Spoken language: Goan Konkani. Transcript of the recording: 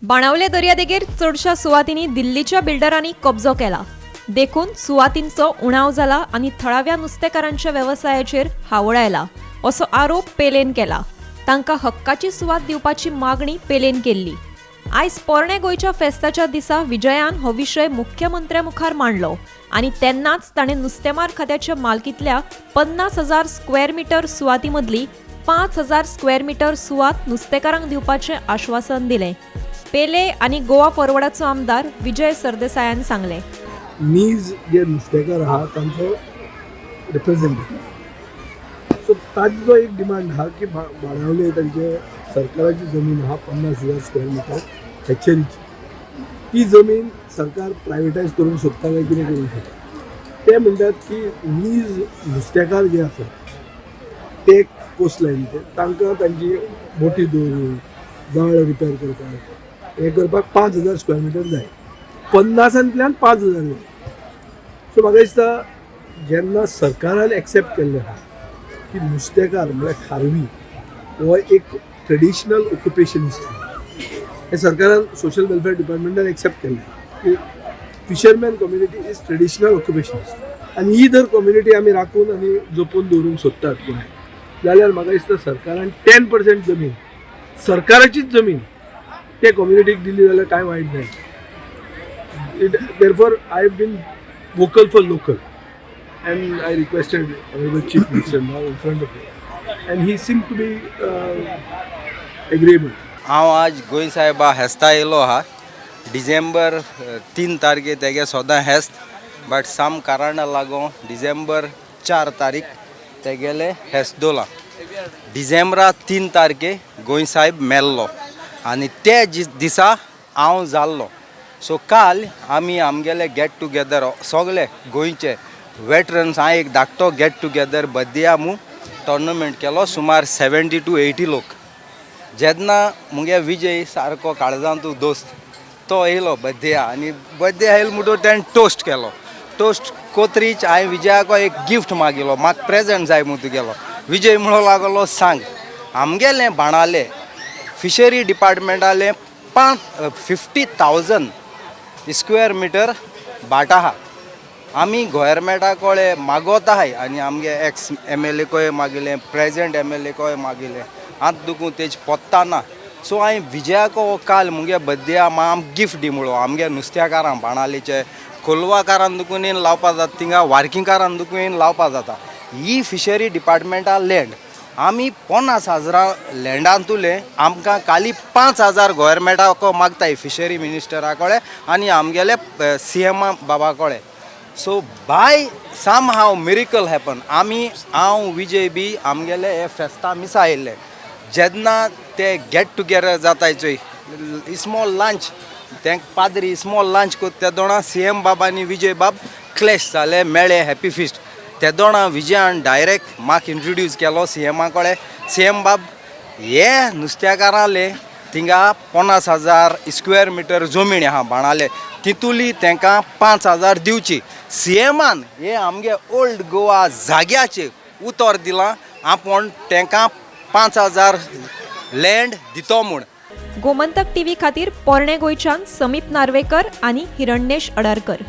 बाणावले दर्यादेगेर चडशा सुवातींनी दिल्लीच्या बिल्डरांनी कब्जो केला, देखून सुवातींचो उणाव जाला आनी थळाव्या नुस्तेकारांच्या वेवसायाचेर हावळ आयला असो आरोप पेलेन केला. तांकां हक्काची सुवात दिवपाची मागणी पेलेन केल्ली. आयज पोरणे गोंयच्या फेस्ताच्या दिसा विजयान हो विशय मुख्यमंत्र्या मुखार मांडलो आनी तेन्नाच ताणें नुस्तेमार खात्याच्या मालकींतल्या 50,000 स्क्वेअर मिटर सुवाती मदली 5000 स्क्वेअर मिटर सुवात नुस्तेकारांक दिवपाचें आश्वासन दिलें. पेले आनी गोवा फॉरवर्डाचो आमदार विजय सरदेसायान सांगलें, नीज जे नुस्तेकार आहा तांचो रिप्रेझेंटेटिव्ह, सो तांचो एक डिमांड आहा की बाणावले तांचे सरकाराची जमीन आहा 50,000 स्क्वेअर मिटर हॅचरीची, ती जमीन सरकार प्रायवेटायज करूंक सोदता काय कितें करूंक सोदता. ते म्हणटात की नीज नुस्तेकार जे आसात ते कोस्ट लायनीचे, तांकां तांची बोटी दवरून जाळ रिपेर करपाक हें करपाक 5000 स्क्वेअर मिटर जाय, 50-तल्यान 5000 जाय. सो म्हाका दिसता जेन्ना सरकारान एक्सेप्ट केल्लें आहा की नुस्तेकार म्हळ्यार खारवी हो एक ट्रेडिशनल ऑक्युपेशन हें सरकारान सोशल वेलफेअर डिपार्टमेंटान एक्सेप्ट केल्लें की fisherman community is traditional occupationist आनी ही जर कम्युनिटी आमी राखून आनी जपून दवरूंक सोदतात गोंयांत जाल्यार म्हाका दिसता सरकारान 10% जमीन, सरकाराचीच जमीन ते कम्युनिटीक दिली जाल्यार कांय वायट जायना. It therefore I have been vocal for local and I requested honourable Chief Minister now in front of and he seem to be agreeable. हांव आज गोंय साहेबा हेस्ता येयलो आहा. डिसेंबर 3 तारखे तेगे सदां हेस्त, बट सम कारणा लागून डिसेंबर 4 तारीख तेगेले हेस्त दवरलां. डिसेंबरा 3 तारखे गोंय साहेब मेल्लो आनी ते दिसा हांव जाल्लो. सो काल आमी आमगेले गेट टुगेदर सगळे गोंयचे वेटरन्स हांवें एक धाकटो गेट टुगेदर बद्दया मू टोर्नामेंट केलो, सुमार 70 टू 80 लोक. जेन्ना मुगे विजय सारको काळजांतू दोस्त तो येयलो बद्दया आनी बद्दया येयलो म्हणटकूच तेणें टोस्ट केलो. टोस्ट कोत्रीच हांवें विजयाको एक गिफ्ट मागिलो, म्हाका प्रेजंट जाय म्हूण तुगेलो. विजय म्हणूंक लागलो, सांग. आमगेलें बाणाले फिशरी डिपार्टमेंटालें 50,000 स्क्वेअर मिटर भाट आहा. आमी गोवोरमेंटा कडेन मागोत आहाय आनी आमगे एक्स एमएलए कोय मागिलें, प्रेजेंट एमएलए कोय मागिलें, आतां दुकून तेज पत्ता ना. सो हांवें विजयाको काल मुगे बद्दया आम गिफ्ट दी म्हणलो. आमगे नुस्त्याकारां बाणालेचे कोलवाकारान दुकून येवन लावपा जाता, थिंगा वार्किंगकारान दुकून येवन लावपा जाता. ही फिशरी डिपार्टमेंटा लँड आमी 50,000 लँडांतुले आमकां खाली 5000 गोवोरमेंटाको मागताय, फिशरी मिनिस्टरा कडेन आनी आमगेले सीएमा बाबा कडेन. So by somehow miracle happen, आमी हांव विजय बी आमगेले हे फेस्ता मिसा आयिल्ले. जेन्ना ते गेट टुगेदर जाताय चोय, स्मॉल लंच, ते पाद्री स्मॉल लंच कोत्ता, ते दोणा सीएम बाब आनी विजय बाब क्लॅश जाले, मेळे, हॅपी फिस्ट. ते दोणा विजयान डायरेक्ट म्हाका इंट्रोड्यूस केलो सीएमा कडेन. सीएम बाब, हे नुस्त्याकाराले थिंगा 50,000 स्क्वेअर मिटर जमीन आहा बाणाले, तितुली तांकां 5000 दिवची. सीएमान हे आमगे ओल्ड गोवा जाग्याचे उतर दिलां, आपूण तांकां 5000 लँड दितो म्हूण. गोमंतक टीव्ही खातीर पोरणे गोंयच्यान समीप नार्वेकर आनी हिरण्येश अडारकर.